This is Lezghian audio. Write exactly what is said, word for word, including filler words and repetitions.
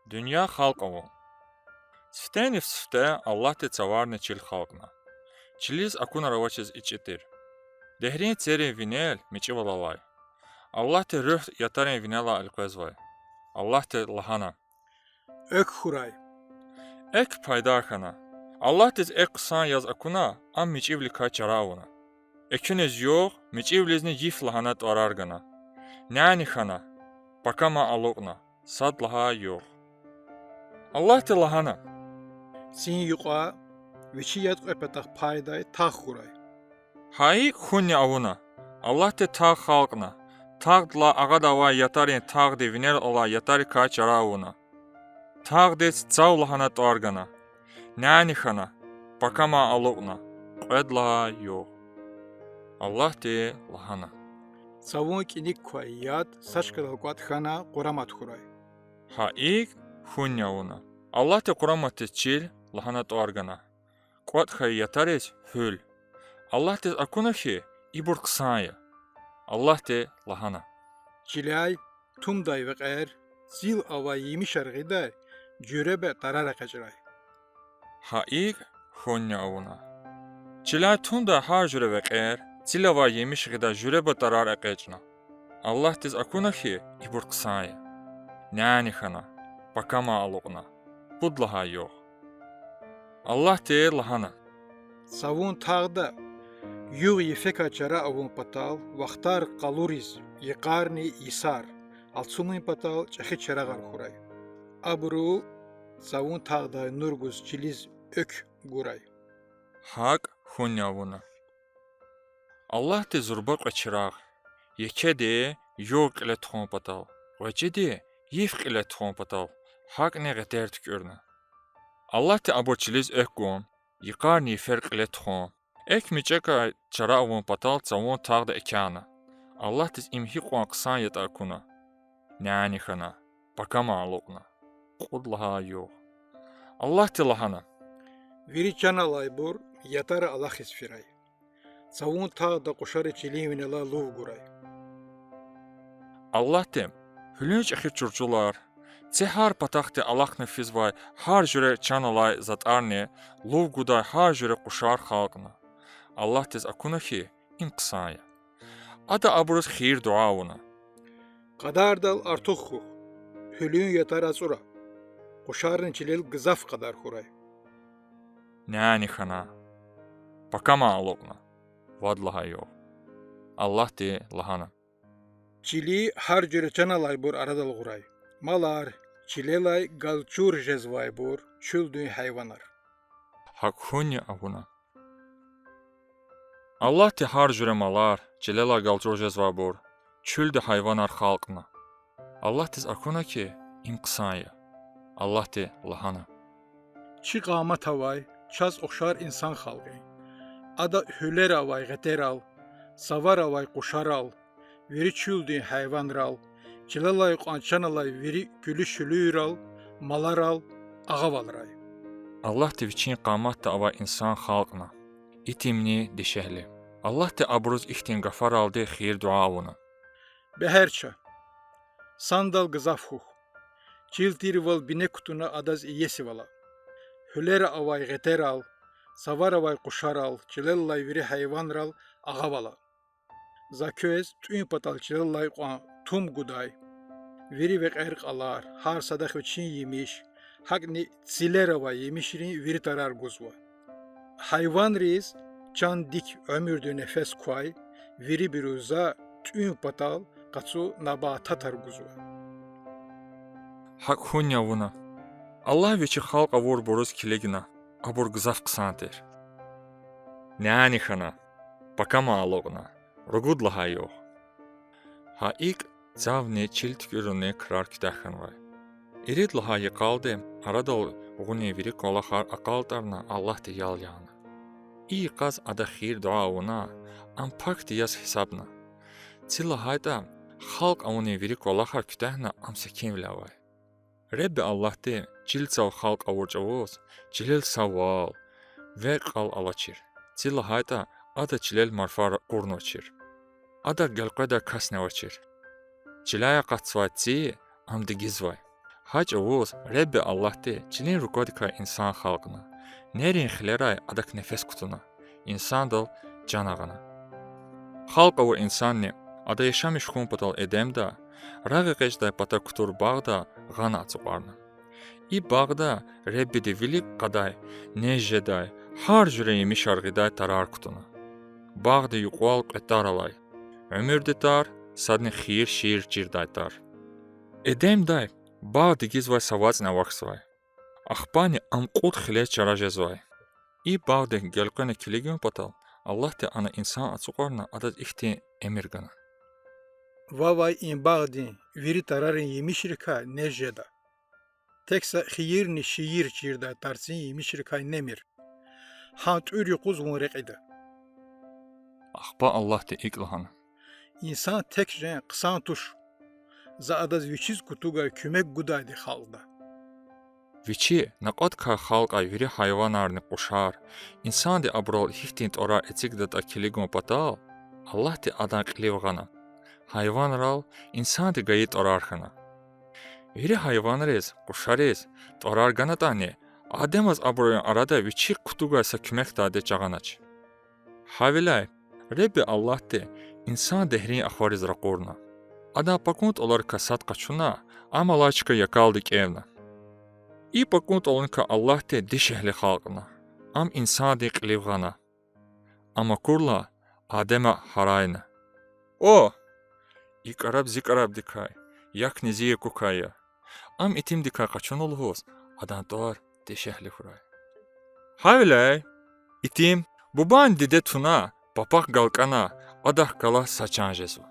Дуьнья халкь авун. Сифтени-сифте Аллагьди цаварни чил халкьна. Чилиз акунар авачиз ичӀи тир. Дерин церин винел мичӀивал алай. Аллагьдин Руьгь ятарин винелай элкъвезвай. Аллагьди лагьана: Экв хьурай. Экв пайда хьана. Аллагьдиз экв хъсан яз акуна, ам мичӀивиликай чара авуна. Экуьниз югъ, мичӀивилизни йиф лагьана тӀварар гана. Няни хьана, пакама алукьна, сад лагьай югъ. Аллагьди лагьана: Цин юкьва вичи яд кьве патахъ пайдай тагъ хьурай. Гьа икӀ хьунни авуна. Аллагьди тагъ халкьна. Тагъдилай агъада авай ятарин тагъди винел алай ятарикай чара авуна. Тагъдиз цав лагьана тӀвар гана. Няни хьана, пакама алукьна, кьвед лагьай югъ. Аллагьди лагьана: Цавун кӀаник квай яд са чкадал кӀватӀ хьана къурамат хьурай. Гьа икӀ хьунни авуна. Аллагьди къураматдиз чил лагьана тӀвар гана, кӀватӀ хьайи ятариз гьуьл. Аллагьдиз акуна хьи, ибур хъсан я. Аллагьди лагьана: Чиляй тумдай векьер, цил авай емишар гъидай жуьреба тарар экъечӀрай. Гьа икӀ хьунни авуна. Чиляй тумдай гьар жуьре векьер, цил авай емиш гъидай жуьреба тарар экъечӀна. Аллагьдиз акуна хьи, ибур хъсан я. Няни хьана, пакама алукьна, пуд лагьай югъ. Аллагьди лагьана: Цавун тагъда югъ йифекай чара авун патал вахтар къалуриз, йикъарни йисар алцумун патал чӀехи чирагъар хьурай. Абуру цавун тагъдай нур гуз чилиз экв гурай. ГьакӀ хьунни авуна. Аллагьди зурба кьве чирагъ, екеди югъ кьиле тухун патал, гъвечӀиди йиф кьиле тухун патал, гьакӀни гъетер туькӀуьрна. Аллагьди абур чилиз экв гун, йикъарни йифер кьиле тухун, экв мичӀекай чара авун патал цавун тагъда экӀяна. Аллагьдиз им гьикьван хъсан ятӀа акуна. Няни хьана, пакама алукьна, кьуд лагьай югъ. Аллагьди лагьана: Вири чан алайбур ятара алахьиз фирай. Цавун тагъда къушари чилин винелай лув гурай. Аллагьди гьуьлуьн чӀехи чурчулар, це гьар патахъди алахъна физвай гьар жуьре чан алай затӀарни, лув гудай гьар жуьре къушар халкьна. Аллагьдиз акуна хьи, им хъсан я. Ада абуруз хийир-дуьа авуна: Кьадардал артух хьухь, гьуьлуьн ятар ацӀура, къушарни чилел гзаф кьадар хьурай. Няни хьана, пакама алукьна, вад лагьай югъ. Аллагьди лагьана: Чили гьар жуьре чан алайбур арадал гъурай: малар, чилелай галчур жезвайбур, чуьлдин гьайванар. ГьакӀ хьунни авуна. Аллагьди гьар жуьре малар, чилелай галчур жезвайбур, чуьлдин гьайванар халкьна. Аллагьдиз акуна хьи, им хъсан я. Аллагьди лагьана: Чи къамат авай, чаз ухшар инсан халкьин. Ада гьуьлера авай гъетерал, цавара авай къушарал, вири чуьлдин гьайванрал, чилелай кьван чан алай вири куьлуь-шуьлуьврал, маларал агъавалрай. Аллагьди Вичин къаматда авай инсан халкьна, итимни дишегьли. Аллагьди абуруз ихьтин гафаралди хийир-дуьа авуна: Бегьер ча, сандал гзаф хьухь, чил тирвал бине кутуна адаз иесивал ала. Гьуьлера авай гъетерал, цавара авай къушарал, чилелай вири гьайванрал агъавал ала. За квез тӀуьн патал чилелай кьван тум гудай, вири векьер-кьалар, гьар садахъ вичин емиш, гьакӀни цилера авай емишрин вири тарар гузва. Гьайванриз чандик уьмуьрдин нефес квай вирибуру за тӀуьн патал къацу набататар гузва. ГьакӀ хьунни авуна. Аллагь Вичи халкь авурбуруз килигна, абур гзаф хъсан тир. Няни хьана, пакама алукьна, ругуд лагьай югъ. Гьа икӀ цавни чил туькӀуьрунин крар куьтягь хьанвай. Ирид лагьай йикъалди арадал гъунин вири кӀвалахар акьалтӀарна, Аллагьди ял яна. И йикъаз Ада хийир-дуьа авуна, ам пакди яз гьисабна. Ци лагьайтӀа халкь авунин вири кӀвалахар куьтягьна, ам секинвиле авай. Ребби Аллагьди чил цав халкь авур чӀавуз чилел са вал, векь-кьал алачир. Ци лагьайтӀа Ада чилел марфар кьурнавачир. Адак гелкъведай касни авачир. Чиляй акъатзавай ци Ам дегизвай. Гьа чӀавуз Ребби Аллагьди чилин руквадикай инсан халкьна, нерин хилерай адак нефес кутуна, инсандал чан гъана. Халкь авур инсанни ада яшамиш хьун патал Эдемда, рагъэкъечӀдай пата кутур багъда гъана ацукьарна. И багъда Реббиди вилик кьадай, нез жедай, гьар жуьре емишар гъидай тарар кутуна. Багъда юкьвал кьве тар алай: уьмуьрдин тар, садни хийир-шийир чирдай тар. Эдемдай багъ дегизвай са вацӀни авахьзавай. Ахпани ам кьуд хиле чара жезвай. И багъдин гелкъвена килигун патал Аллагьди ана инсан ацукьарна адаз ихьтин эмир гана: Вавай и багъдин вири тарарин емишрикай нез жеда. Тек са хийирни шийир чирдай тарцин емишрикай немир. Гьа тӀуьр юкъуз вун рекьида. Ахпа Аллагьди икӀ лагьана: Инсан тек жен хъсан туш. За адаз вичиз кутугай куьмек гудайди халкьда. Вичи накьвадикай халкьай вири гьайванарни къушар, инсанди абурал гьихьтин тӀварар эцигдатӀа килигун патал, Аллагьди адан кьилив гъана. Гьайванрал инсанди гайи тӀварар хьана. Вири гьайванриз, къушариз тӀварар ганатӀани, Адемаз абурун арада вичи кутугай са куьмекдайди жагъанач. Гьавиляй Ребби Аллагьди инсан дерин ахвариз ракъурна. Адан пакун тӀваларикай сад къачуна, ам алай чка якӀалди кӀевна. И пакун тӀвалуникай Аллагьди дишегьли халкьна. Ам инсандин кьилив гъана. Ам акурла, Адема гьарайна: О, и кӀараб зи кӀарабдикай, якни зи якӀукай я. Ам итимдикай къачуна лугьуз, адан тӀвар дишегьли хьурай. Гьавиляй итим бубани диде туна, папахъ галкӀана, адахъ галаз са чан жезва.